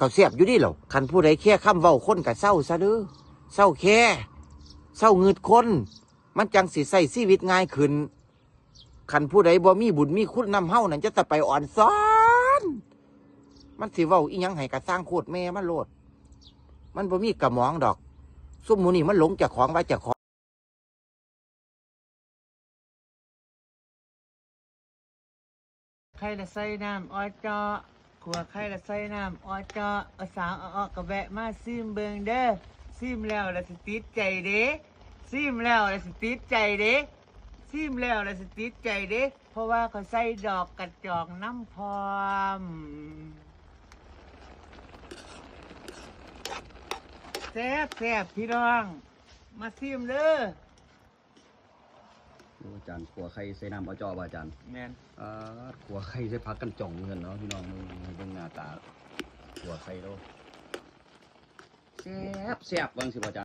ກໍແຊບຢູ່ເດລະ. ຄັນຜູ້ໃດແຄຄຳເວົ້າຄົນກໍເຊົາຊະເດີ ເຊົາແຄ ເຊົາງຶດຄົນ ມັນຈັ່ງຊິໃຊ້ຊີວິດງ່າຍຂຶ້ນ. ຄັນຜູ້ໃດບໍ່ມີບຸນມີຄຸນນຳເຮົານັ້ນ ຈະຕະໄປອ່ອນຊອນ ມັນຊິເວົ້າອີ່ຫຍັງໃຫ້ກະຊ່າງໂຄດແມ່ມັນໂລດ. ມັນບໍ່ມີກະໝອງດອກ. ຊຸມໝູ່ນີ້ມັນຫຼົງເຈົ້າຂອງວ່າເຈົ້າຂອງ. ໄຂ່ລະໃສ່ນ້ຳອໍເຈາະ ຂົ້ວໄຂ່ລະໃສ່ນ້ຳອໍເຈາະ ເອົາສາວເອົາເອາະກະແວະມາຊີມເບິ່ງເດີ. ຊີມແລ້ວລະຊິຕິດໃຈເດ້ ຊີມແລ້ວລະຊິຕິດໃຈເດ້ ຊີມແລ້ວລະຊິຕິດໃຈເດ້ ເພາະວ່າຂ້ອຍໃສ່ດອກກະຈອງນຳພ້ອມ. ແຊບໆ ພີ່ນ້ອງ ມາຊີມເດີ. ໂອ້ ອາຈານ ຂົ້ວໄຂ່ໃສ່ນ້ຳອໍເຈາະບໍ່ອາຈານ? ແມ່ນ. ອາ ຂົ້ວໄຂ່ໃສ່ຜັກກັນຈອງເງິນເນາະ ພີ່ນ້ອງ ເບິ່ງ ເບິ່ງໜ້າຕາຂົ້ວໄຂ່ໂລດ ແຊບໆ ວ່າຈັ່ງຊີ້ບໍ່ອາຈານ?